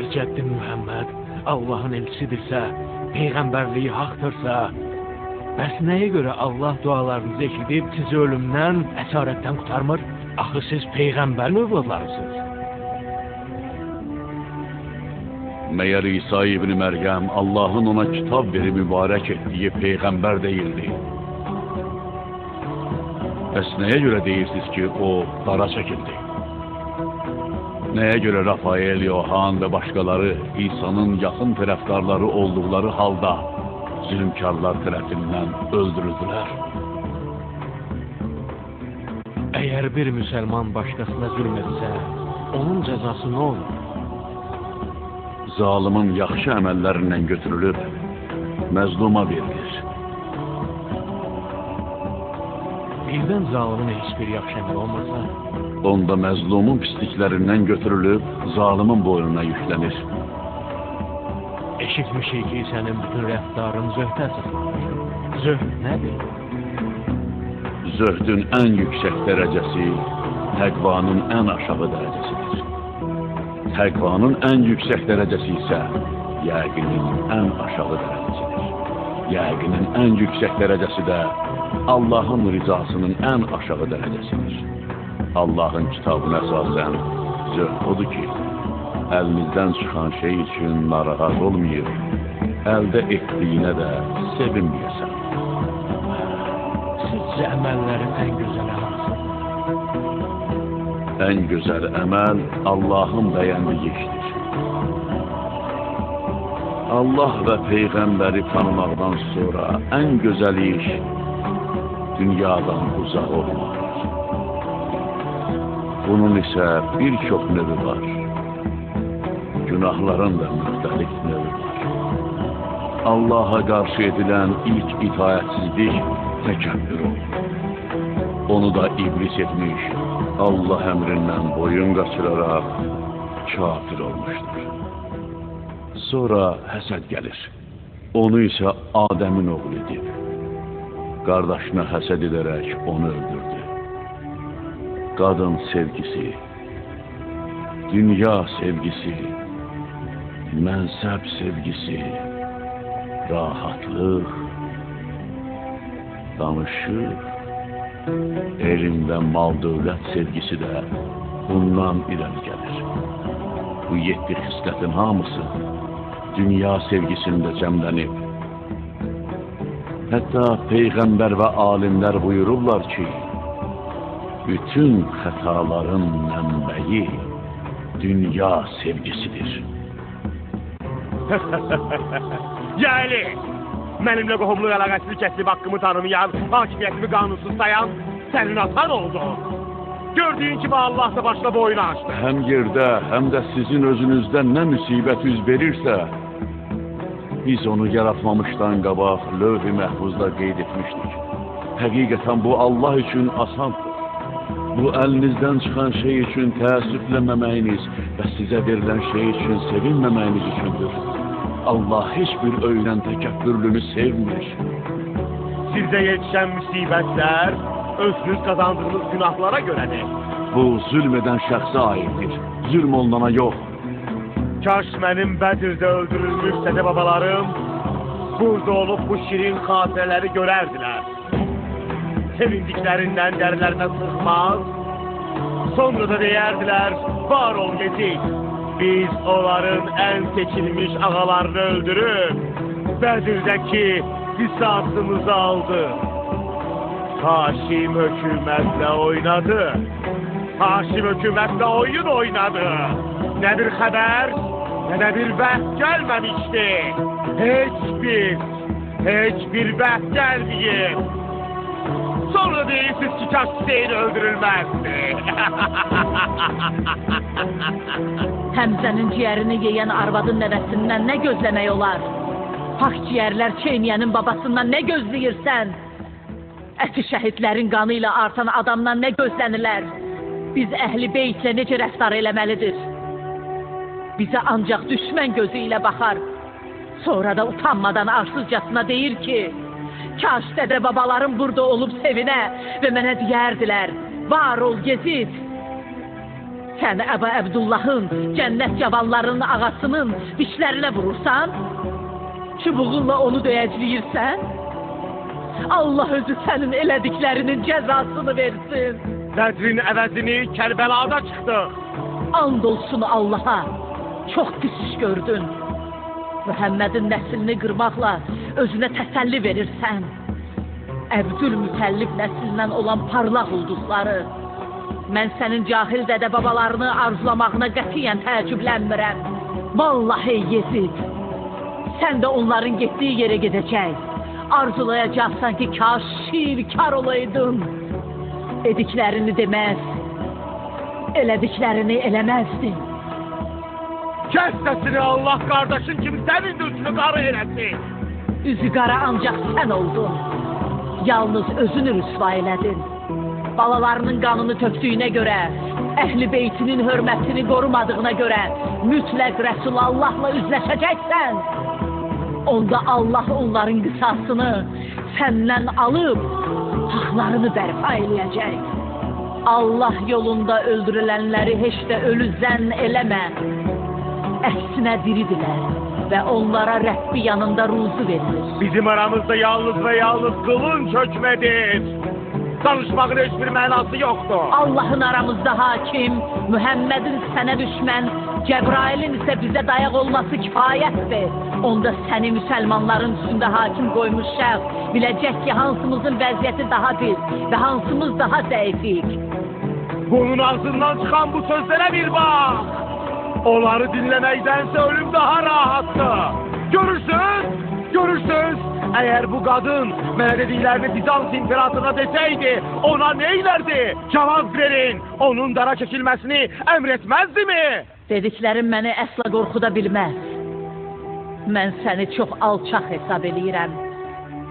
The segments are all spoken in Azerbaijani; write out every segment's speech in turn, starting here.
Əgər cəddin Mühəmməd Allahın elçisidirsə, peyğəmbərliyi haqdırsa, bəs nəyə görə Allah dualarınızı eşidib sizi ölümdən, əsarətdən qurtarmır? Axı siz peyğəmbərin övladlarısınız. Məyər İsa ibn Məryəm Allahın ona kitab verib mübarək etdiyi peyğəmbər deyildi? Bəs nəyə görə deyirsiniz ki, o dara çəkildi? Nəyə görə Rafael, Yohan və başqaları İsa'nın yaxın tərəfdarları olduqları halda zülmkarlar tərəfindən öldürüldülər? Əgər bir müsəlman başqasına zülm etsə, onun cəzası nə olur? Zalimin yaxşı əməllərindən götürülüb, məzluma verilir. Birdən zalimin heç bir yaxşı əməli olmasa? Onda məzlumun pisliklərindən götürülüb, zalimin boynuna yüklənir. Eşitmişik ki, sənin bütün rəftarın zöhdə əsaslanır. Zöhd nədir? Zöhdün ən yüksək dərəcəsi, təqvanın ən aşağı dərəcəsidir. Təqvanın ən yüksək dərəcəsi isə yəqinin ən aşağı dərəcəsidir. Yəqinin ən yüksək dərəcəsi də Allahın rizasının ən aşağı dərəcəsidir. Allahın kitabına əsasən zöhd odur ki, əlinizdən çıxan şey üçün narahat olmayıb, əldə etdiyinə də sevinməyəsən. Sizcə əməllərin ən gözəli hansı? Ən gözəl əməl Allahın bəyəndiyi işdir. Allah və Peyğəmbəri tanımaqdan sonra ən gözəl iş dünyadan uzaq olmaqdır. Bunun isə bir çox növü var. Günahların da müxtəlif növü var. Allaha qarşı edilən ilk itaətsizlik təkəbbür olur. Onu da iblis etmiş, Allah əmrindən boyun qaçıraraq kafir olmuşdur. Sonra həsəd gəlir. Onu isə Adəmin oğlu edib. Qardaşına həsəd edərək onu öldürdü. Qadın sevgisi, dünya sevgisi, mənsəb sevgisi, rahatlıq, danışıq, elm və mal dövlət sevgisi də bundan irəli gəlir. Bu 7 xislətin hamısı dünya sevgisində cəmlənib. Hətta peyğəmbər və alimlər buyururlar ki, bütün xətaların mənbəyi dünya sevgisidir. Ya Əli! Mənimlə qohumluq əlaqəsini kəsib haqqımı tanımayan, hakimiyyətimi qanunsuz sayan sənin atan oldu. Gördüyün kimi Allah da başına boyunu açdı. Həm yerdə, həm də sizin özünüzdə nə müsibət üz verirsə, biz onu yaratmamışdan qabaq lövh-i məhfuzda qeyd etmişdik. Həqiqətən bu Allah üçün asandır. Bu əlinizdən çıxan şey üçün təəssüflənməməyiniz və sizə verilən şey üçün sevinməməyiniz üçündür. Allah heç bir öynən təkəbbürlünü sevmir. Sizə yetişən müsibətlər özünüz qazandığınız günahlara görədir. Bu zülm edən şəxsə aiddir, zülm olunana yox. Kaş mənim Bədirdə öldürülmüş dədə babalarım burada olub bu şirin xatirələri görərdilər. Sevindiklərindən dərilərinə sığmaz, sonra da deyərdilər, var ol Yezid, biz onların ən seçilmiş ağalarını öldürüb, Bədirdəki qisasımızı aldıq. Haşim hökumətlə oynadı, Haşim hökumətlə oyun oynadı. Nə bir xəbər, nə də bir vəht gəlməmişdi. Heç bir vəht gəlməyib. Sonra deyirsiniz ki, kaş Hüseyin öldürülməzdi. Həmzənin ciyərini yeyən arvadın nəvəsindən nə gözləmək olar? Pak ciyərlər çeynəyənin babasından nə gözləyirsən? Əti şəhidlərin qanı ilə artan adamdan nə gözlənilər? Biz əhli beytlə necə rəftar eləməlidir? Bizə ancaq düşmən gözü ilə baxar. Sonra da utanmadan arsızcasına deyir ki, kaş dədə babalarım burada olub sevinə və mənə deyərdilər, var ol Yezid. Sən Əbu Əbdullahın, cənnət cavanlarının ağasının dişlərinə vurursan? Çubuğunla onu döyəcləyirsən? Allah özü sənin elədiklərinin cəzasını versin. Bədrin əvəzini Kərbəlada çıxdıq. And olsun Allaha, çox pis iş gördün. Mühəmmədin nəslini qırmaqla özünə təsəlli verirsən. Əbdülmütəllib nəslindən olan parlaq ulduzları. Mən sənin cahil dədə-babalarını arzulamağına qətiyyən təəccüblənmirəm. Vallahi ey Yezid, sən də onların getdiyi yerə gedəcək. Arzulayacaqsan ki, kaş şirkar olaydın. Dediklərini deməz, elədiklərini eləməzdin. Kəs səsini, Allah qardaşın kimi sənin də üzünü qara eləsin. Üzü qara ancaq sən oldun. Yalnız özünü rüsva elədin. Balalarının qanını tökdüyünə görə, əhl-i beytinin hörmətini qorumadığına görə mütləq Rəsulallahla üzləşəcəksən. Onda Allah onların qisasını səndən alıb, haqlarını bərpa eləyəcək. Allah yolunda öldürülənləri heç də ölü zənn eləmə. Əksinə diridirlər və onlara Rəbbi yanında ruzu verilir. Bizim aramızda yalnız və yalnız qılınc hökmədir. Danışmağın heç bir mənası yoxdur. Allahın aramızda hakim, Mühəmmədin sənə düşmən, Cəbrailin isə bizə dayaq olması kifayətdir. Onda səni müsəlmanların üstündə hakim qoymuş şəxs biləcək ki, hansımızın vəziyyəti daha pis və hansımız daha zəifik. Bunun ağzından çıxan bu sözlərə bir bax. Onları dinləməkdənsə ölüm daha rahatdır. Görürsünüz? Görürsünüz? Əgər bu qadın mənə dediklərini Bizans imperatoruna desəydi, ona nə edərdi? Cavab verin! Onun dara çəkilməsini əmr etməzdi mi? Dediklərim məni əsla qorxuda bilməz. Mən səni çox alçaq hesab eləyirəm.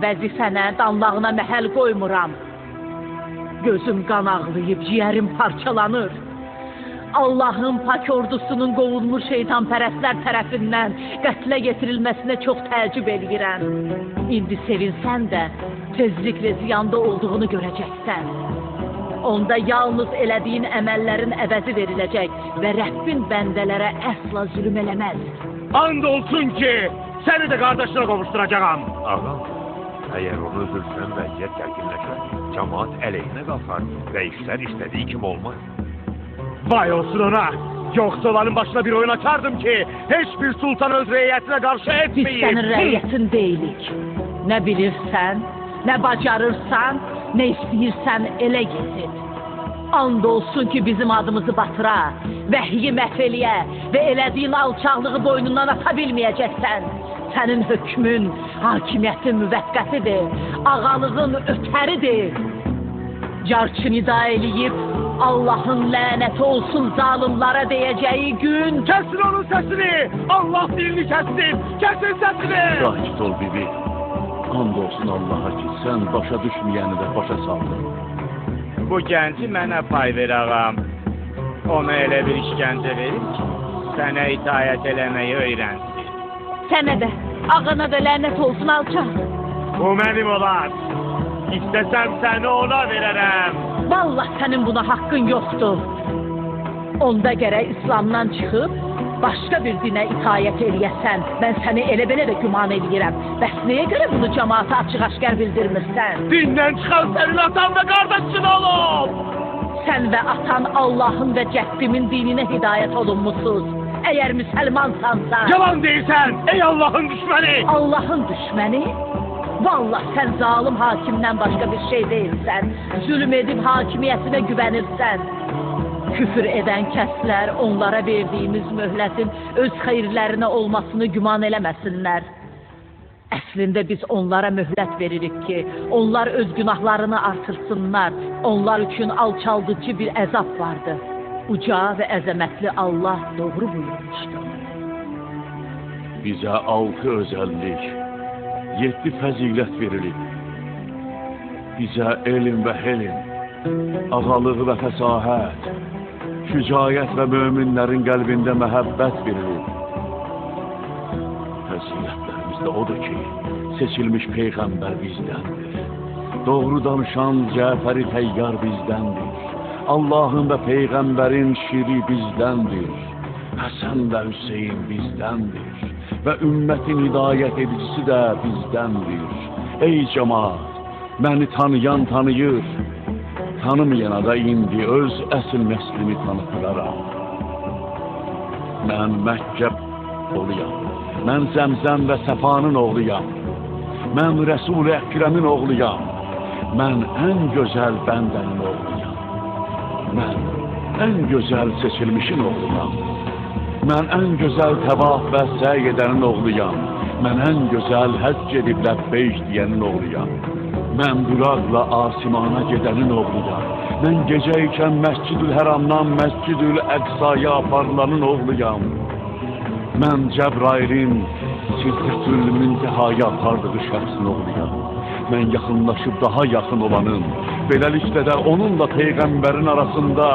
Vəzifənə, danlağına məhəl qoymuram. Gözüm qan ağlayıb, ciyərim parçalanır. Allahın pak ordusunun qovulmuş şeytanpərəstlər tərəfindən qətlə yetirilməsinə çox təəccüb eləyirəm. İndi sevinsən də tezliklə ziyanda olduğunu görəcəksən. Onda yalnız elədiyin əməllərin əvəzi veriləcək və Rəbbin bəndələrə əsla zülm eləməz. And olsun ki, səni də qardaşına qovuşduracağam. Ağam, əgər onu öldürsən vəziyyət gərginləşər, cəmaat əleyhinə qalxar və işlər istədiyi kimi olmaz. Vay olsun ona! Yoxsa onların başına bir oyun açardım ki, heç bir sultan öz rəiyyətinə qarşı etməyib. Biz sənin rəiyyətin deyilik. Nə bilirsən, nə bacarırsan, nə istəyirsən elə Yezid. And olsun ki, bizim adımızı batıra, vəhyi məhv eləyə və elədiyin alçaqlığı boynundan ata bilməyəcəksən. Sənin hökmün, hakimiyyətin müvəqqətidir, ağalığın ötəridir. Carçı nida eləyib, Allahın lənəti olsun zalimlara deyəcəyi gün... Kəsin onun səsini! Allah dilini kəssin! Kəsin səsini! Sakit ol bibi. And olsun Allaha ki, sən başa düşməyəni də başa saldın. Bu gənci mənə pay ver ağam. Ona elə bir işgəncə verir ki, sənə itaət eləməyi öyrənsin. Sənə də, ağana da lənət olsun alçaq. Bu mənim olar. İstəsəm səni ona verərəm. Vallah sənin buna haqqın yoxdur. Onda gərək İslamdan çıxıb başqa bir dinə itaət eləyəsən. Mən səni elə belə də güman eləyirəm. Bəs nəyə görə bunu cəmaata açıq-aşkar bildirmirsən? Dindən çıxan sənin atan və qardaşın olub. Sən və atan Allahın və cəddimin dininə hidayət olunmusunuz. Əgər müsəlmansansa... Yalan deyirsən, ey Allahın düşməni! Allahın düşməni? Vallah sən zalim hakimdən başqa bir şey deyilsən. Zülm edib hakimiyyətinə güvənirsən. Küfür edən kəslər onlara verdiyimiz möhlətin öz xeyirlərinə olmasını güman eləməsinlər. Əslində biz onlara möhlət veririk ki, onlar öz günahlarını artırsınlar. Onlar üçün alçaldıcı bir əzab vardı. Uca və əzəmətli Allah doğru buyurmuşdu. Bizə 6 özəllik, 7 fəzilət verilib. Bizə elm və helm, ağalıq və fəsahət, şücayət və möminlərin qəlbində məhəbbət verilib. Fəzilətlərimiz də odur ki, seçilmiş Peyğəmbər bizdəndir. Doğru danışan Cəfəri Təyyar bizdəndir. Allahın və Peyğəmbərin şiri bizdəndir. Həsən və Hüseyin bizdəndir. Və ümmətin hidayət edicisi də bizdəndir. Ey cemaat, məni tanıyan tanıyır. Tanımayana da indi öz əsl nəslimi tanıtıraram. Mən Məkkə oğluyam. Mən Zəmzəm və Səfanın oğluyam. Mən Rəsul-i Əkrəmin oğluyam. Mən ən gözəl bəndənin oğluyam. Mən ən gözəl seçilmişin oğluyam. Mən ən gözəl təvaf və səy edənin oğluyam. Mən ən gözəl həcc edib ləbbeyk deyənin oğluyam. Mən Buraqla asimana gedənin oğluyam. Mən gecə ikən Məscidül Həramdan Məscidül Əqsaya aparılanın oğluyam. Mən Cəbrailin Sidrətül Müntəhaya apardığı şəxsin oğluyam. Mən yaxınlaşıb daha yaxın olanın, beləliklə də onunla Peyğəmbərin arasında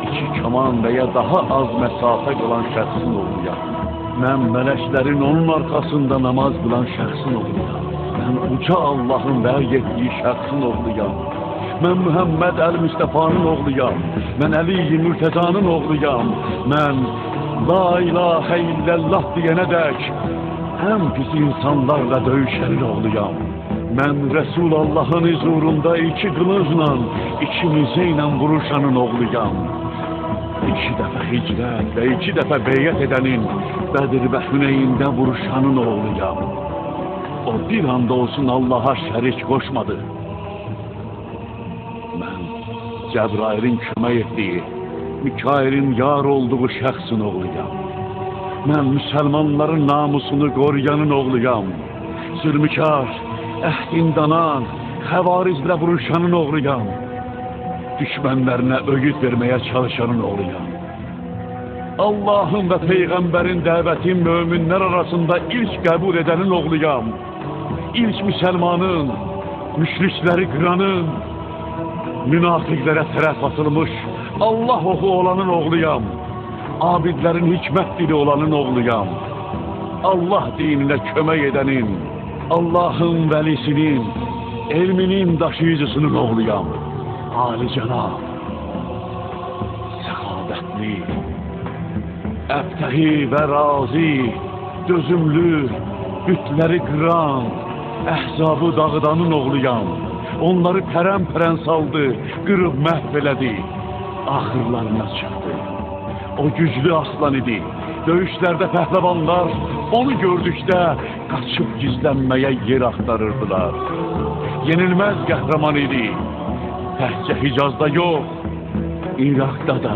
2 kaman və ya daha az məsafə qalan şəxsin oğluyam. Mən mələklərin onun arxasında namaz qılan şəxsin oğluyam. Mən uca Allahın vəy etdiyi şəxsin oğluyam. Mən Mühəmməd Əl-Müstəfanın oğluyam. Mən Əli-i Mürtəzanın oğluyam. Mən La ilahə illallah deyənədək ən pis insanlarla döyüşənin oğluyam. Mən Rəsul Allahın hüzurunda 2 qılıncla, 2 nizə ilə vuruşanın oğluyam. 2 dəfə hicrət və 2 dəfə beyət edənin, Bədir və Hüneyndə vuruşanın oğluyam. O bir anda olsun Allaha şərik qoşmadı. Mən Cəbrailin kömək etdiyi, Mikailin yar olduğu şəxsin oğluyam. Mən müsəlmanların namusunu qoruyanın oğluyam. Zülmükar, əhdin danan, xəvarizlə vuruşanın oğluyam. Düşmənlərinə öyüd verməyə çalışanın oğluyam. Allahın və Peyğəmbərin dəvəti möminlər arasında ilk qəbul edənin oğluyam. İlk müsəlmanın, müşrikləri qıranın, münafiqlərə tərəf atılmış Allah oxu olanın oğluyam. Abidlərin hikmət dili olanın oğluyam. Allah dininə kömək edənin, Allahın vəlisinin, elminin daşıyıcısının oğluyam. Ali cənab, səxavətli, əbtəhi və razi, dözümlü, bütləri qıran, əhzabı dağıdanın oğluyam. Onları pərən-pərən saldı, qırıb məhv elədi, axırlarına çıxdı. O güclü aslan idi. Döyüşlərdə pəhləvanlar onu gördükdə qaçıb gizlənməyə yer axtarırdılar. Yenilməz qəhrəman idi. Təkcə Hicazda yox, İraqda da.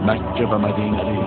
Məkkə və Mədinəli,